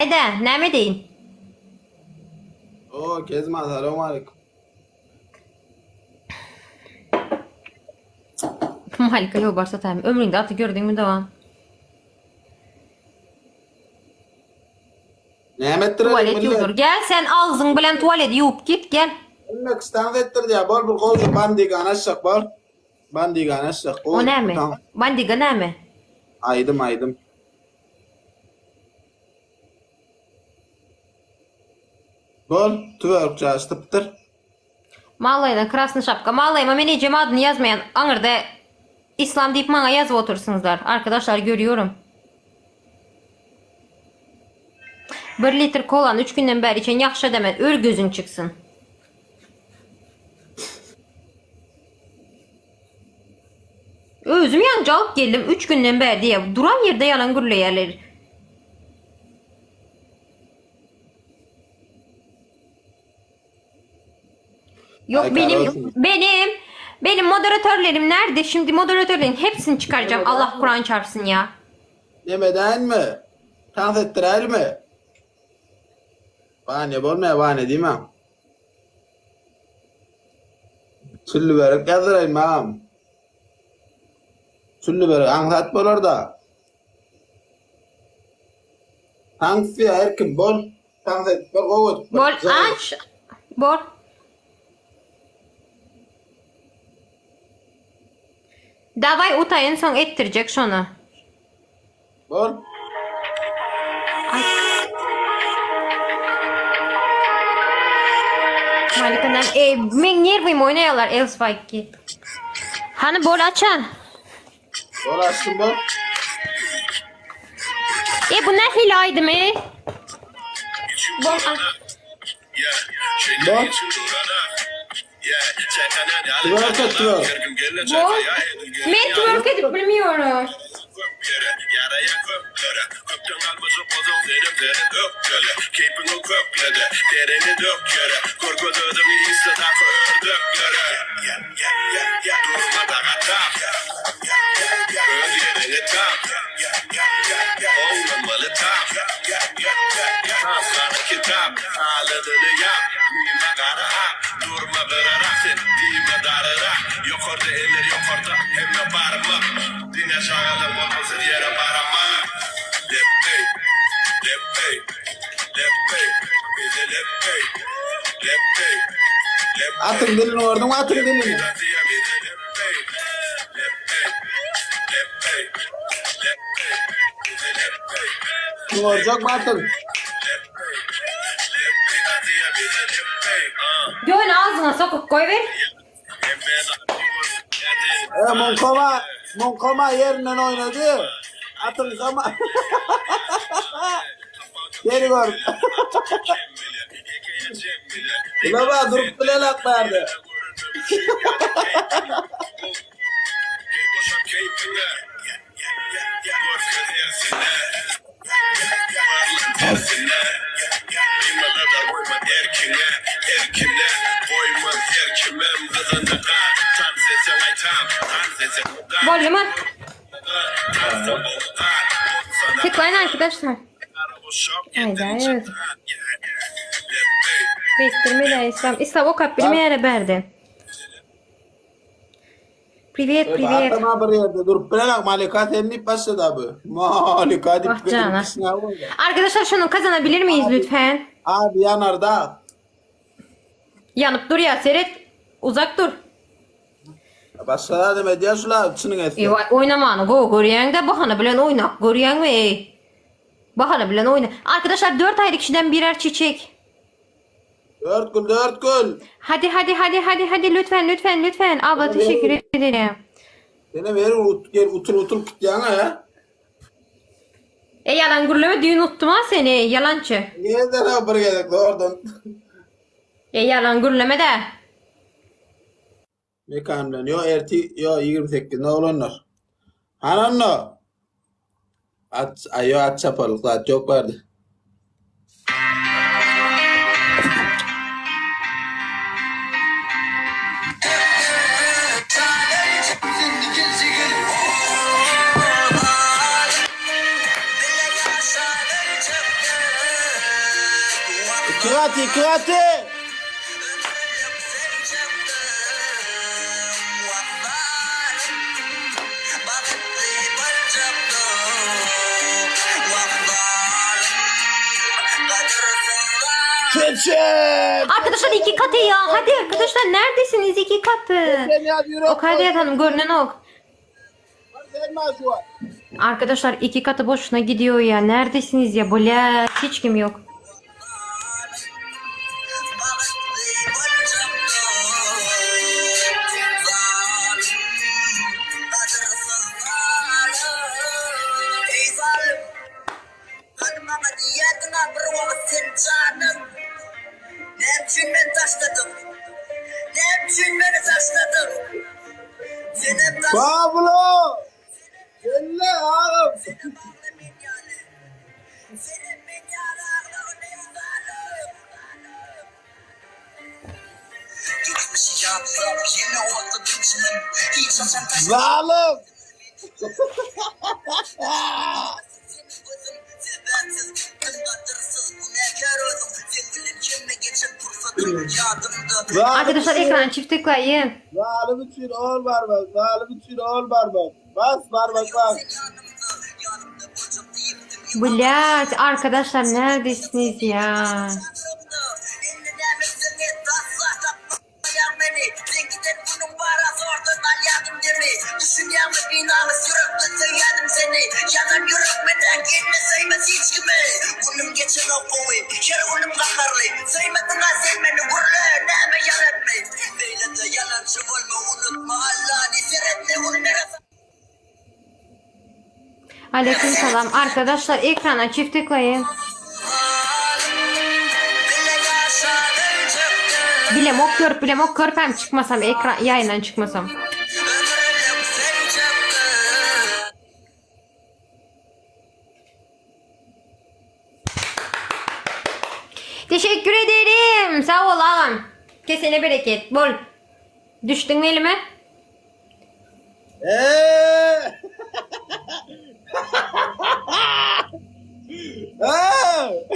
Ede, näme edeýin? Oo Kezman salowmaleýkum. Malika ýolbars ataýmy? Ömrüňde aty gördüňmi dogan? Näme etdireliň Tuwalet millet? ýuwdur. Gel sen agzyň bilen tuwalet ýuwup git gel. Hemme kişi tans etdirdi ya. Bol bir gowja bandigany açjak bol. Bandigany açjak. O näme? Bandiga näme? Aýdym aýdym. Bol, twerk çaşdypdyr. Mallaýdan krasny şapka. Mallaýyma men ejem adyny ýazmaýan aňyrda Islam diýip maňa ýazyp otyrsyňyzlar. Arkadaşlar görýorum. Bir litr kolany üç günden bäri içen ýagşy adam men ör gözüň çyksyn. Özüm ýaňja alyp geldim üç günden bäri diýýär. Duran ýerde ýalan gürleýärler. Yok Ay, benim olsun. benim benim moderatörlerim nerede? Şimdi moderatörlerin hepsini çıkaracağım. Allah Kur'an çarpsın ya. Demeden mi? Tans etdirermi? Bahane bolmaýar, bahane diýmäň. Çülli berek ýazdyraýyn magam. Çülli berek aňsat bolar-da. Tans diýýär her kim bol. Tans edip bir gowy edip bir. Bol aç. Bol. Daway utaýyn soň etdirjek şony. Bol. Malikadan e, men nerwim oýnaýarlar El Spike. Hany bol açan. Bol açdym bol. E bu nähili aýdym e? Bol aç. Bol. Twerk et twerk. Bol. Men twerk edip bilmiyorum. Atyň dilini gördüňmi atyň dilini? Görjek atyň. Ýöne agzyňa sokup goýber. E, Munkoma, Munkoma ýerinden oýnady. Atyň kama. Seni görüp. Ulama durup bilenak bärde. Boldumy? Tıklayın arkadaşlar. Hayda evet. Bestirme de İslam. İslam okap bilmeýäne bärde. Privet privet. Atama bir ýerde durup bilenak Malika sen diýip başlady abi. Malika diýip Wah jana. Arkadaşlar şunu kazanabilir miyiz lütfen? Abi ýanarda. Ýanyp dur ya seret. Uzak dur. Başga adam edýär şular çynyň etse. Ewa oýnamany gowy görýäňdä bahana bilen oýnap görýäňmi eý. Bahana bilen oýna. Arkadaşlar 4 aýry kişiden birer çiçek. Dört gül dört gül. Hadi hadi hadi hadi hadi lütfen lütfen lütfen abla teşekkür ederim. Senem her ut gel utul utul gitýäň ha. E ýalan gürleme düýn utdum ha seni ýalançy. Niýeden bir gezek zordan. E ýalan gürleme de. Mekan bilen. Yo erti yo 28 ne oglanlar. Hany onda? At aý yo at çaparlyk zat ýok bardy. Iki gaty, iki gaty. Çeçen! Arkadaşlar iki katı ya. Hadi arkadaşlar neredesiniz iki katı? Çeçen ya yürek. O Kadriye Hanım görünen ok. Gelmez var. Arkadaşlar iki katı boşuna gidiyor ya. Neredesiniz ya? Bula hiç kim yok. Pablo! Kelle ağam. Zalim! Zalim Arkadaşlar için- ekran çift tıklayın. Zalim için ol barmak, zalim için ol barmak. Bas barmak bas. Bula arkadaşlar neredesiniz ya? Aleyküm selam. Arkadaşlar ekrana çift tıklayın. Bilem ok görüp bilem ok körpem çıkmasam ekran yayından çıkmasam. Teşekkür ederim. Sağ ol ağam. Kesene bereket. Bol. Düştün mü elime? Eee! Eee!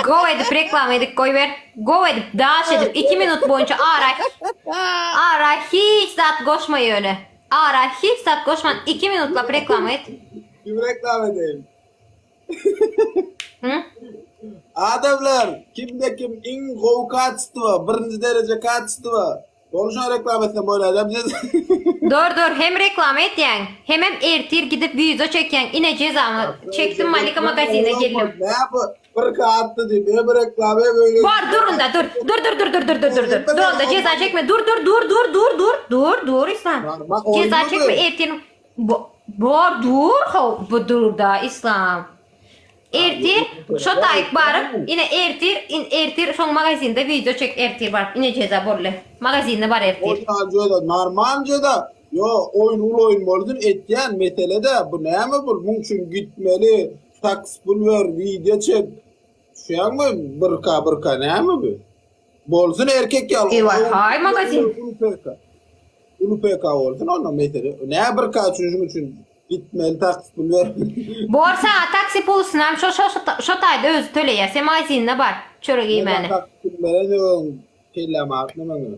Go edip reklam edip koyver. Go edip daş edip 2 minut boyunca ara ara hiç zat koşmayı öyle. Ara hiç zat koşman 2 minutla reklam et. Kim reklam edeyim? Hı? Adamlar kimde kim in go kaçtı birinci derece kaçtı Konuşan reklam etsem böyle adam Dur dur hem reklam et yani hem hem ertir gidip video çeken yine cezamı çektim Malika magazine geldim. Ne yapı? Bir attı diye bir reklamı böyle. Var durun da dur. Dur dur dur dur dur dur dur dur. Dur da ceza çekme. Dur dur dur dur dur dur dur dur İslam. Bak, Ceza oyunu çekme dur. ertir. Bu bu dur ho bu dur da İslam. Ertir şu tayık barıp yine ertir in ertir son magazinde video çek ertir var. Yine ceza borle. Magazinde var ertir. Oyuncu da normalce da yo oyun ulu oyun boldun etyen mesele de bu ne mi bu? Bunun için gitmeli taks pul ver video çek. Şu an mı bırka bırka ne mi bu? Bolsun erkek ya. Eyvah, hay magazin. Ulu PK. Ulu PK olsun onunla mesele. Ne bırka çocuğum için gitmeli taks pul ver. Borsa taksi pulsunam şu şu şu tayda öz töleye. Sen magazinde var. Çörek yemeğini. Taks pul veren diyorum. Kellem aklıma göre.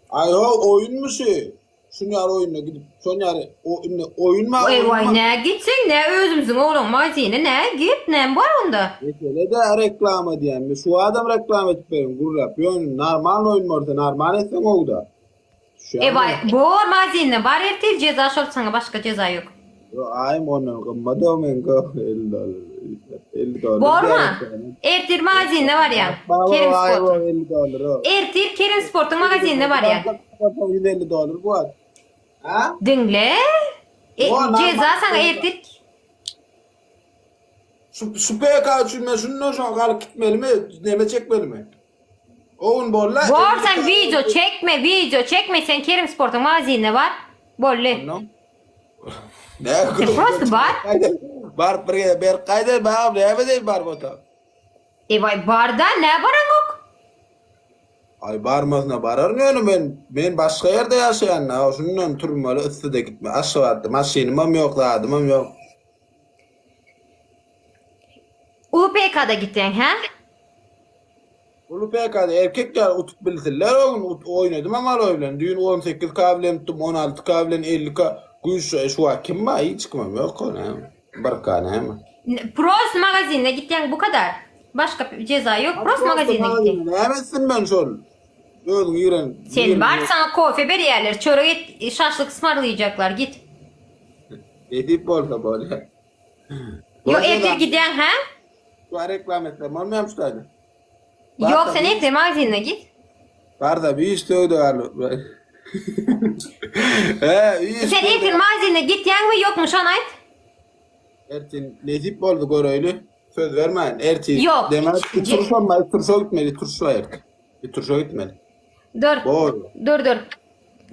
Ay o oyun mu şu? Şunu yar oyununa gidip şunu yar o oyun mu? Eyvah ne gitsin ne özümüzün oğlum magazine ne git ne var onda? Mesele de reklama diyen. Şu adam reklam etip benim gurur yapıyor. Normal oyun mu orada? Normal etsen o da. Şu an Eyvah bor magazine var ertir ceza şort sana başka ceza yok. Ay onun kımmadı o men 50 dolar. 50 dolar. Bor mu? Ertir magazine var ya. Kerim Ay Sport. o 50 dolar o. Ertir Kerim Sport'un magazine var ya. 150 dolar bu at. Ha? Dinle. E, Bor, normal. ceza sana ertir. Şu, şu PK için ben şunun şu an kalıp gitmeli mi? Neme çekmeli mi? Oğun borla. Bor sen video çekme video çekme sen Kerim Sport'un magazine var. Bolle. No. Ne? Просто bar. Bar bir bir kaydı bar ne değil bar bota. Eyvah barda ne var angok? Ay barmasına barar ne ben ben başka yerde yaşayan ha şundan turmalı ıssı da gitme aşağı attım maşinimam yok adımım yok. UPK'da gittin ha? Uly PK-da erkek ýaly utup bilsinler o gün ut oýnadym am aloý bilen düýn 18 k bilen utdum 16 k bilen 50 k güýç şu wagt kim bar hiç kimem ýok o näme 1 k näme. Prost magazine gitýäň bu kadar. Başga jeza ýok prost magazine gitýäň. Näme etsin men şol özüň giren. Sen bar saňa kofe berýärler çörek et şaşlyk ysmarlaýjaklar git. Nesip bolsa bolýar. Ýok ertir gidýäň hä? Şu reklama etsem bolmaýarmy şu taýda? Ýok sen ertir magazine git. Barda bir iş söwdagärlik. He, iş. Sen ertir magazine gitýäňmi ýokmy şony aýt. Ertir nesip boldy göreýli. Söz bermäýin. Ertir. Ýok. Demek, bir turşam bar, turşa gitmeli, turşa ertir. Bir turşa gitmeli. Dur. Bor. Dur dur.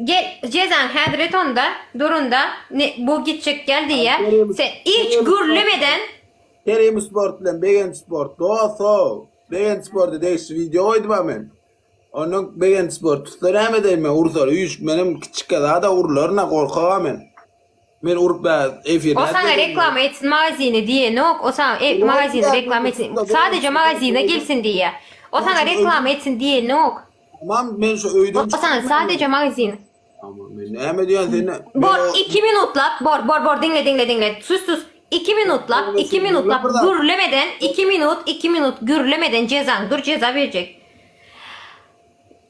Gel jezaň häzir et onda. Dur onda. Ne, bu gitjek gel diýýä. Sen hiç gürlemeden Kerim Sport bilen Begenç Sport dost-ow. Begenç Sporta degişli wideo goýdum-a men. Ondan Begenç Sport tutsa näme edeýin men ursa üýşüp menem kiçjik zada urlaryn-a gorkag-a men. Men urup bä efirde O saňa reklama etsin magazini diýenok o saňa e, magazini reklama etsin sadece magazine gelsin diýýä. O saňa reklama etsin diýenok. Tamam men şu öýden O saňa sadece magazin. Tamam men näme diýen seni? Bor 2 minutlap bor bor bor diňle diňle diňle sus sus 2 minutlap 2 minutlap gürlemeden 2 minut 2 minut gürlemeden jezaň dur jeza berjek.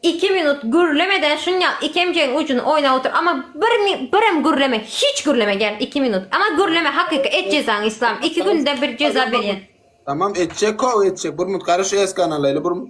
2 minut gürlemeden şunýa ikemjegiň ujuny oýnap otur ama bir birem gürleme hiç gürleme gel 2 minut ama gürleme hakyky et jezaňy islam 2 günde bir jeza berýän. Tamam etjek ko etjek bir minut garaş es kanalayla bir minut.